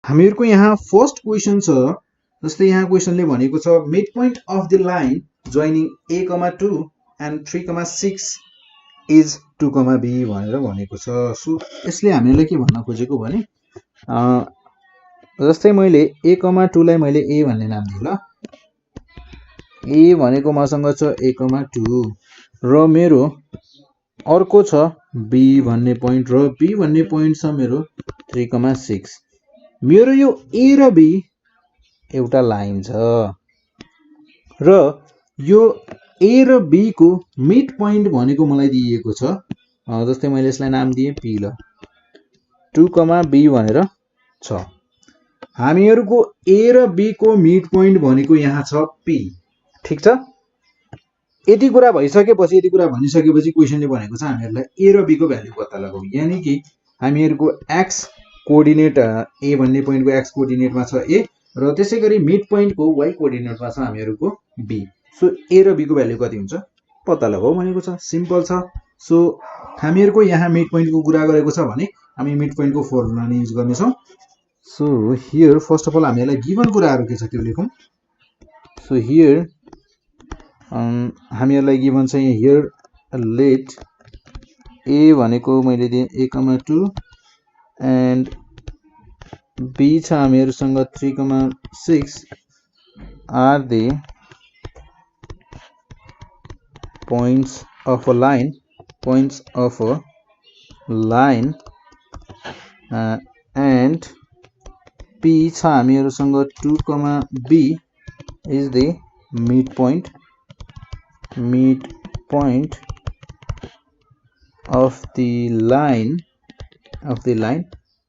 हामीहरुको यहाँ first question छ। जस्तै यहाँ क्वेशनले भनेको छ mid point of the line joining a, 2 and 3, 6 is 2, b भनेर भनेको छ। सो यसले हामीलाई के भन्न खोजेको भने जस्तै मैले a, 2 लाई मैले a भन्ने नाम दिए ल। a भनेको मसँग छ a, 2 र मेरो अर्को छ b भन्ने पोइन्ट र b भन्ने पोइन्ट छ मेरो 3, 6। मेरो यो a र b एउटा लाइन छ र यो a र b को मिड पोइन्ट भनेको मलाई दिएको छ। जस्तै मैले यसलाई नाम दिए p ल 2, b भनेर छ। हामीहरुको a र b को मिड पोइन्ट भनेको यहाँ छ p। ठीक छ। यति कुरा भइसकेपछि यति कुरा भनिसकेपछि क्वेशनले भनेको छ हामीहरुलाई a र b को भ्यालु पत्ता लगाऊ। यानी कि हामीहरुको x कोअर्डिनेट a भन्ने पोइन्टको x कोअर्डिनेटमा छ a र त्यसैगरी मिड पोइन्टको y कोअर्डिनेटमा छ हामीहरुको b। सो a र b को भ्यालु कति हुन्छ पत्ता लगाऊ भनेको छ। सिम्पल छ। सो हामीहरुको यहाँ मिड पोइन्टको कुरा गरेको छ भने हामी मिड पोइन्टको फर्मुला युज गर्ने छौं। So here first of all हामीलाई गिवन कुराहरु के छ त्यो लेखौं। सो हियर हामीहरुलाई गिवन छ हियर लेट a भनेको मैले दिए a, 2 एन्ड b छ हामीहरुसँग 3, 6 are the points of a line and p छ हामीहरुसँग 2, b is the midpoint of the line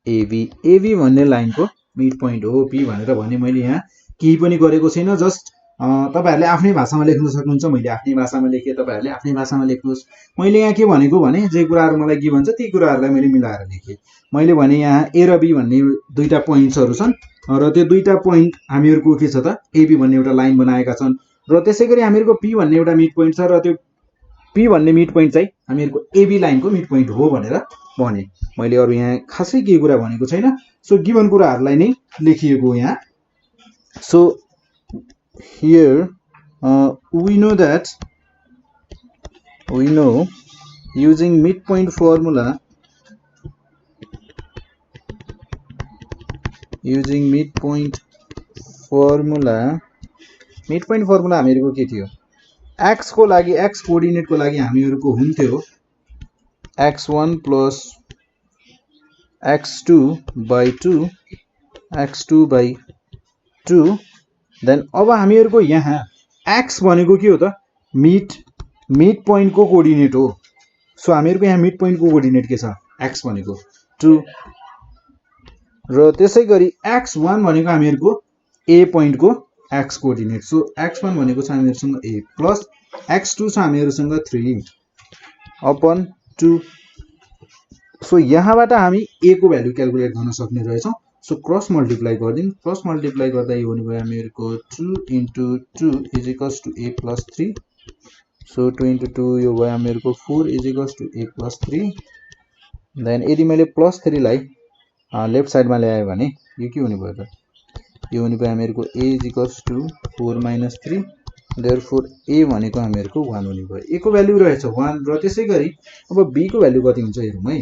AB भन्ने लाइनको मिड पोइन्ट हो p भनेर भने मैले यहाँ केही पनि गरेको छैन। जस्ट तपाईहरुले आफ्नै भाषामा लेख्न सक्नुहुन्छ। मैले आफ्नै भाषामा लेखे, तपाईहरुले आफ्नै भाषामा लेख्नुस्। मैले यहाँ के भनेको भने जे कुराहरु मलाई गिभन छ ती कुराहरुलाई मैले मिलाएर लेखे। मैले भने यहाँ a र b भन्ने दुईटा पोइन्ट्सहरु छन् र त्यो दुईटा पोइन्ट हामीहरुको के छ त AB भन्ने एउटा लाइन बनाएका छन् र त्यसैगरी हामीहरुको p भन्ने एउटा मिड पोइन्ट छ र त्यो p भन्ने मिड पोइन्ट चाहिँ हामीहरुको AB लाइनको मिड पोइन्ट हो भनेर भने। मैले अरु यहाँ खासै केही कुरा भनेको छैन। सो गिभन कुराहरुलाई नै लेखिएको यहाँ। So here we know using midpoint formula हामीहरुको के थियो x को लागि x कोअर्डिनेट को लागि हामीहरुको हुन्थ्यो x1 plus x2 by 2 then अब हामीहरुको यहाँ x भनेको के हो त मिड पोइन्ट को कोअर्डिनेट हो। सो हामीहरुको यहाँ मिड पोइन्ट को कोअर्डिनेट के छ x भनेको 2 र त्यसैगरी x1 भनेको हामीहरुको a पोइन्ट को x कोअर्डिनेट। सो x1 भनेको छ हामीहरुसँग a प्लस x2 छ हामीहरुसँग 3 अपन 2। सो यहाँबाट हामी a को भ्यालु क्याल्कुलेट गर्न सक्ने रहेछौं। सो क्रस मल्टिप्लाई गर्दिन। क्रस मल्टिप्लाई गर्दा यो हुने भयो हामीहरुको 2 into 2 is equals to a plus 3। So 2 into 2 यो भयो हामीहरुको 4 is equals to a plus 3। Then यदि मैले प्लस 3 लाई लेफ्ट साइडमा ल्याए भने यो के हुने भयो त यो हुने भयो हामीहरुको a is equals to 4 minus 3। Therefore a भनेको हामीहरुको 1 हुने भयो। a को भ्यालु रहेछ 1 र त्यसैगरी अब b को भ्यालु कति हुन्छ हेरौं है।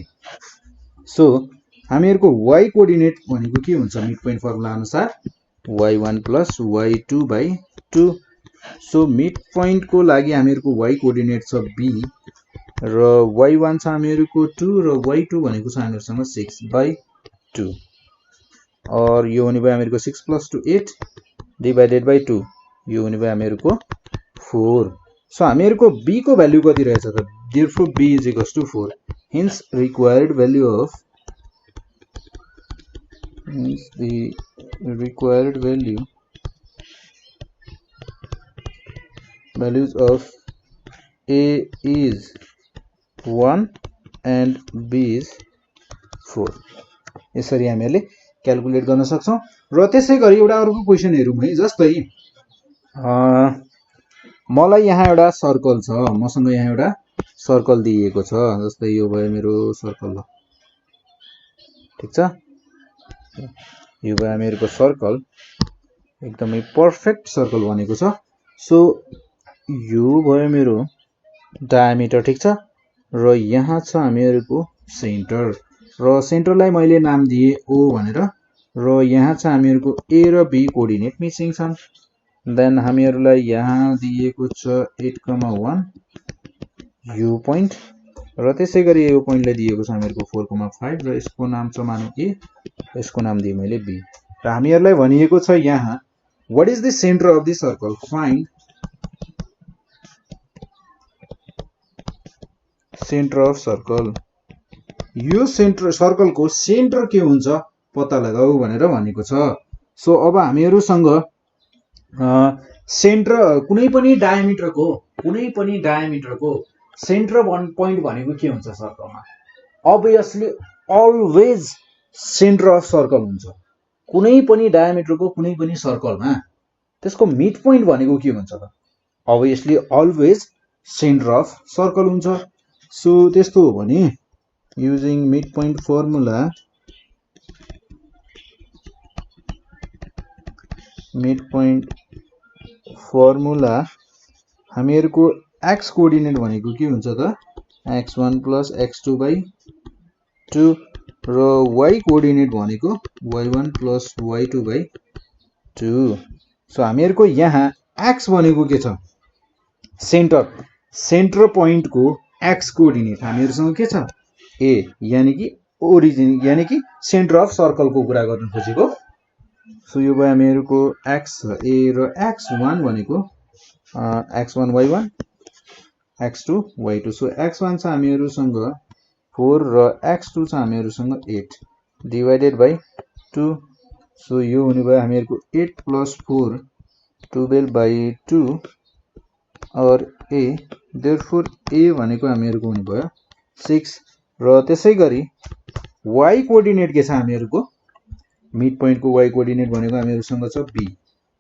सो हामीहरुको y कोअर्डिनेट भनेको के हुन्छ मिड पोइन्ट फर्मुला अनुसार y1 plus y2 by 2। So mid point को लागि हामीहरुको y कोअर्डिनेट छ b र y1 छ हामीहरुको 2 र y2 भनेको छ हामीहरुसँग 6 by 2 और यो हुने भयो हामीहरुको 6 plus 2 8 डिवाइडेड by 2 यो हुने भयो हामीहरुको 4। सो हामीहरुको b को भ्यालु कति रहेछ त therefore b is equals to 4। Hence required value values of a is 1 and b is 4। यसरी हामीले क्याल्कुलेट गर्न सक्छौं। र त्यसैगरी एउटा अर्को क्वेशन हेरौं है। जस्तै मलाई यहाँ एउटा सर्कल छ, मसँग यहाँ एउटा सर्कल दिएको छ। जस्तै यो भयो मेरो सर्कल ल, ठीक छ। यो भयो हामीहरुको सर्कल एकदमै पर्फेक्ट सर्कल बनेको छ सो यो भयो मेरो डायमिटर ठीक छ र यहाँ छ हामीहरुको सेन्टर र सेन्टरलाई मैले नाम दिए O भनेर र यहाँ छ हामीहरुको A र B कोर्डिनेट मिसिङ छन् देन हामीहरुलाई यहाँ दिएको छ 8,1 यो पोइन्ट र त्यसैगरी यो पोइन्टलाई दिएको छ हामीहरुको 4,5 र यसको नाम छ मानौ A यसको नाम दिए मैले B र हामीहरुलाई भनिएको छ यहाँ what is the center of the circle find center of circle यो सेन्टर सर्कल को सेन्टर के हुन्छ पत्ता लगाऊ भनेर भनेको छ सो अब हामीहरुसँग सेन्टर कुनै पनि डायमिटर को सेन्टर पोइन्ट भनेको के हुन्छ सर्कलमा obviously always centre of circle हुन्छ कुनै पनि डायमिटर को कुनै पनि सर्कलमा त्यसको मिड पोइन्ट भनेको के हुन्छ त obviously always centre of circle हुन्छ सो त्यस्तो हो भने using midpoint formula हामीहरुको x coordinate भनेको के हुन्छ त x1 plus x2 by 2 र y कोर्डिनेट भनेको y1 plus y2 by 2 so हामीहरुको यहाँ x भनेको के छ सेन्टर पोइन्ट को x कोर्डिनेट हामीहरुसँग के छ a यानी कि ओरिजिन यानी कि सेन्टर अफ सर्कल को कुरा गर्न खोजेको सो यो भयो हामीहरुको x a र x1 भनेको x1 y1 x2 y2 so x1 छ हामीहरुसँग 4 र x2 छ हामीहरुसँग 8 डिवाइडेड बाइ 2 सो यो हुने भयो हामीहरुको 8 plus 4 12 by 2 और a therefore a भनेको हामीहरुको हुने भयो 6 र त्यसैगरी y कोर्डिनेट के छ हामीहरुको मिड पोइन्ट को y कोर्डिनेट भनेको हामीहरुसँग छ b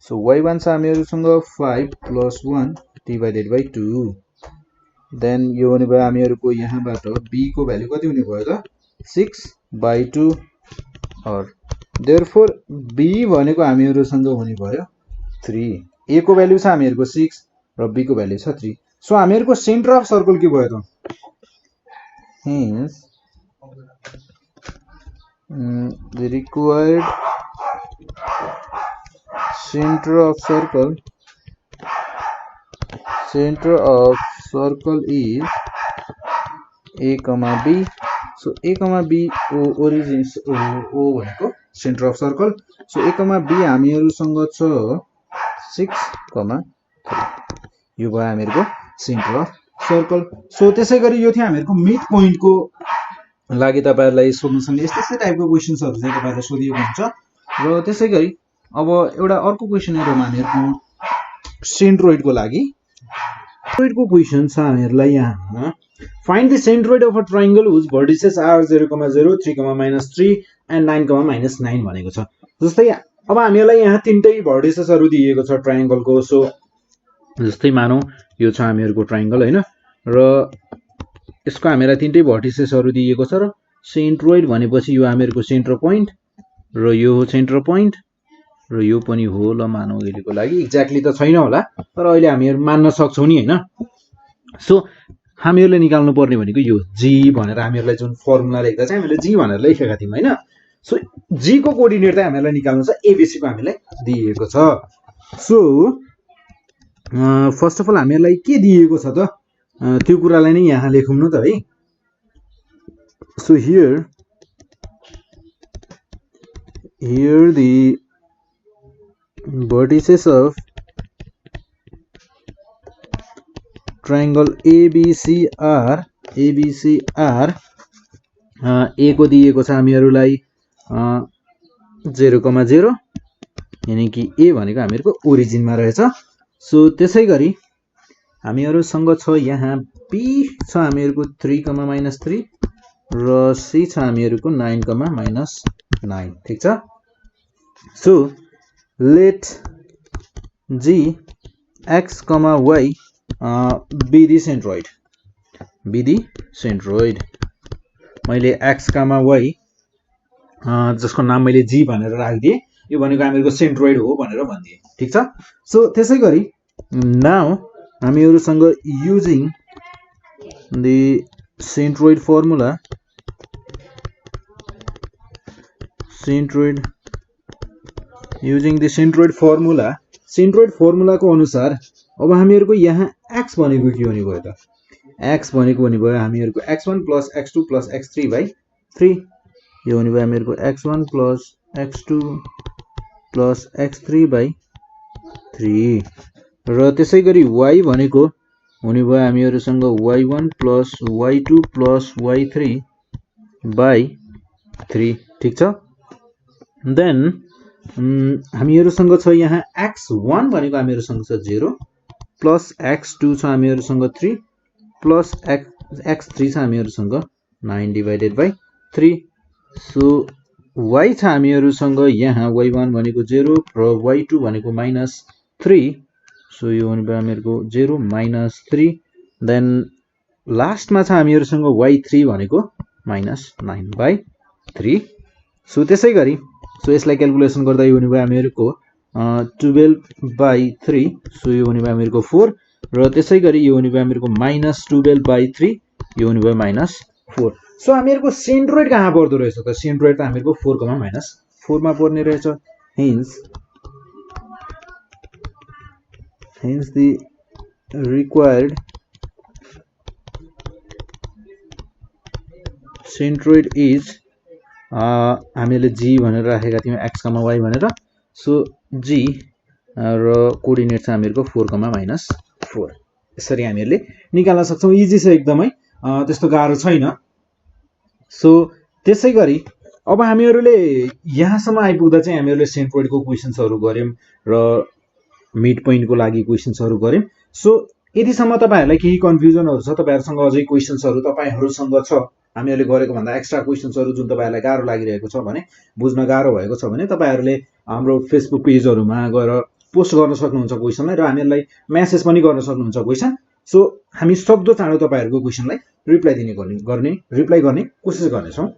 सो y1 छ हामीहरुसँग 5 plus 1 डिवाइडेड बाइ 2 देन यो हुने भयो हामीहरुको यहाँबाट b को भ्यालु कति हुने भयो त 6 by 2 और therefore b भनेको हामीहरुसँग हुने भयो 3 a को भ्यालु छ हामीहरुको 6 र b को भ्यालु छ 3 सो हामीहरुको सेन्टर अफ सर्कल के भयो त hence the required center of circle is a comma b so a comma b origin o भनेको centre of circle so a comma b हामीहरुसँग छ 6, 3 यो भयो हामीहरुको सेन्टर अफ सर्कल सो त्यसैगरी यो थियो हामीहरुको मिड पोइन्ट को लागि तपाईहरुलाई सोध्न यस्तै टाइपको क्वेशन्सहरु चाहिँ तपाईहरुलाई सोधिएको हुन्छ र त्यसैगरी अब एउटा अर्को क्वेशन हेरौँ हामीहरुको सेन्ट्रोइड को लागि सेन्ट्रोइड को क्वेशन छ हामीहरुलाई यहाँ find the centroid of a triangle whose vertices are 0,0 3, -3 and 9, -9 भनेको छ जस्तै अब हामीहरुलाई यहाँ तीनटै भर्टिसेसहरु दिएको छ ट्रायंगल को सो जस्तै मानौ यो छ हामीहरुको ट्रायंगल हैन र यसको हामीलाई तीनटै भर्टिसेसहरु दिएको छ र सेन्ट्रोइड भनेपछि यो हामीहरुको सेन्टर पोइन्ट र यो हो सेन्टर पोइन्ट र यो पनि हो ल मानौ अहिलेको लागि एक्ज्याक्टली त छैन होला तर अहिले हामीहरु मान्न सक्छौं नि हैन सो हामीहरुले निकाल्नु पर्ने भनेको यो g भनेर हामीहरुलाई जुन फर्मुला लेख्दा चाहिँ हामीले g भनेर लेखेका थियौ हैन सो g को कोर्डिनेट चाहिँ हामीहरुलाई निकाल्नु छ abc को हामीलाई दिएको छ सो फर्स्ट अफ अल हामीहरुलाई के दिएको छ त त्यो कुरालाई नै यहाँ लेखौं न त है so here the vertices of triangle ABC are a को दिएको छ हामीहरुलाई 0,0 यानी कि a भनेको हामीहरुको ओरिजिनमा रहेछ सो त्यसैगरी हामीहरुसँग छ यहाँ b छ हामीहरुको 3, -3 र c छ हामीहरुको 9, -9 ठीक छ so let g x, y be the centroid मैले x, y जसको नाम मैले जी भनेर राखिदिएँ। यो भनेको हामीहरूको सेन्ट्रोइड हो भनेर भनिदिएँ। ठिक छ। सो त्यसै गरी नाउ हामीहरूसँग using the centroid formula centroid फर्मुलाको अनुसार अब हामीहरूको यहाँ x भनेको के हुने भयो त? x भनेको हुने भयो हामीहरूको x1 + x2 + x3 / 3। यो हुने भयो हामीहरूको x1 + x2 + x3 / 3। र त्यसै गरी y भनेको हुने भयो हामीहरूसँग y1 + y2 + y3 / 3। ठिक छ। देन हामीहरूसँग छ यहाँ x1 भनेको हामीहरूसँग छ 0 प्लस x2 छ हामीहरूसँग 3 प्लस x3 छ हामीहरूसँग 9/3। सो y छ हामीहरूसँग यहाँ y1 भनेको 0 र y2 भनेको -3। सो यो हुने भयो हामीहरूको 0 -3। देन लास्टमा छ हामीहरूसँग y3 भनेको -9/3। सो त्यसै गरी यसलाई क्याल्कुलेसन गर्दा यो हुने भयो हामीहरूको 12/3। सो यो हुने भयो हामीहरूको 4 र त्यसै गरी यो हुने भयो हामीहरूको -12/3। यो हुने भयो -4। सो हामीहरूको सेन्ट्रोइड कहाँ पर्दो रहेछ त? सेन्ट्रोइड त हामीहरूको 4, -4 मा पर्ने रहेछ। hence the required centroid is हामीले g भनेर राखेका थियौं x, y भनेर। सो g र कोअर्डिनेट छ हामीहरूको 4, -4। यसरी हामीहरूले निकाल्न सक्छौं। इजी छ एकदमै, त्यस्तो गाह्रो छैन। सो त्यसै गरी अब हामीहरूले यहाँसम्म आइपुग्दा चाहिँ हामीहरूले सेन्ट्रोइडको क्वेशन्सहरु गर्यौं र मिड पोइन्टको लागि क्वेशन्सहरु गर्यौं। सो यतिसम्म तपाईहरुलाई केही कन्फ्युजनहरु छ, तपाईहरुसँग अझै क्वेशन्सहरु तपाईहरुसँग छ, हामीहरूले गरेको भन्दा एक्स्ट्रा क्वेशन्सहरु जुन तपाईहरुलाई गाह्रो लागिरहेको छ भने, बुझ्न गाह्रो भएको छ भने तपाईहरुले हाम्रो फेसबुक पेजहरुमा गएर पोस्ट गर्न सक्नुहुन्छ क्वेशनलाई, र हामीलाई मेसेज पनि गर्न सक्नुहुन्छ क्वेशन। सो हामी सक्दो चाँडो तपाईहरुको क्वेशनलाई रिप्लाई गर्ने कोसिस गर्नेछौं।